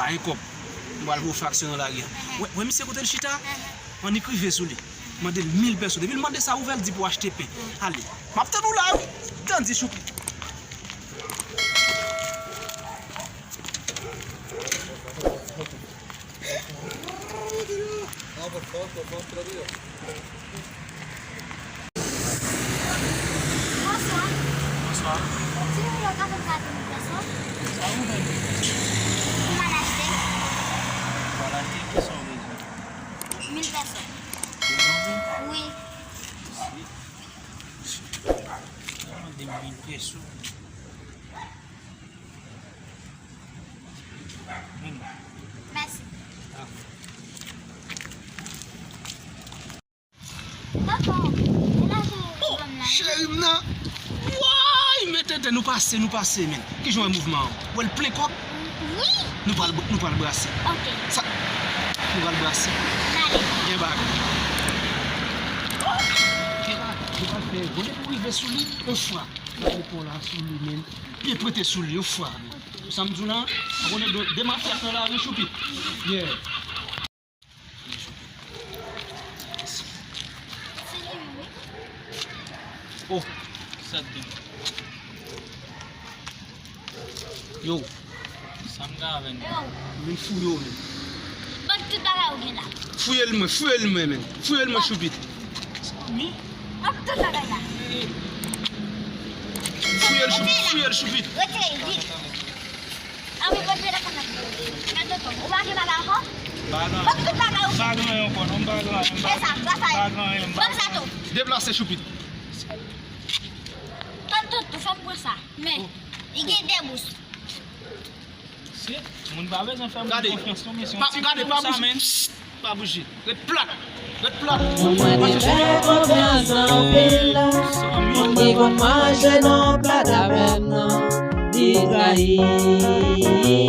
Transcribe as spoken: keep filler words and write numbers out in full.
Ay kòb. M pral voye fraksyon nan lari a. Wè, wè misye kote l chita? Annik rive sou li. Mande l mil pèso. Depi l mande sa, ouvè l, di pou achte pen. Ale. M ap tann ou la, wi. Tann di Choupi. Bonswa. Bonswa. Ti moun yo ka fè m gade mil pèso? Sa ou vle? Pou m al achte. Pou al achte, kisa w bezwen? Mil pèso. Pou zanmi? Wi. Mande mil pèso. Mèsi. Papa, e lajan ou ban m la? Cheri m nan. Way, men tenten, nou pase, nou pase, men. Kijan w wè mouvman an? W wè l plen kòb? Wi. Nou pral, nou pral brase. Ok. Sa, nou pral brase. N ale. Gen bagay. Gen bagay. Nou pral fè, bon, depi w rive sou li, yon fwa. Gade pon la sou li, men. Byen prete sou li, yon fwa, men. Sa m di w la, w konnen de, de mafya k nan lari, Choupi. Yeah. Oh, sa t gen? Yo. Sa m gen avè n? Yo. Vin fouye w, men. Ban tout bagay ou gen la. Fouye l mwen, fouye l mwen, men. Fouye l mwen, Choupi. Ban tout bagay la. Fouye l, Choupi, fouye l, Choupi. Retire l vit. Anvi pote telefòn nan. Gad tonton, ou pa gen bagay ankò? M pa gen. Pot tout bagay ou. M pa gen anyen ankò, non, m pa gen anyen, m pa. E sa, sa sa ye. M pa gen anyen, m pa. Ban m sa tou. Deplase, Choupi. Tann tonton, fè m pran sa. Men, li gen de bous. Se, moun pa bezwen fè moun konfyans, non, mesye. Gade, pa bouje. Pa bouje. Ret plat. Ret plat. Mwen te fè konfyans anpil. Moun ki konn manje nan plat avè m nan, li trayi.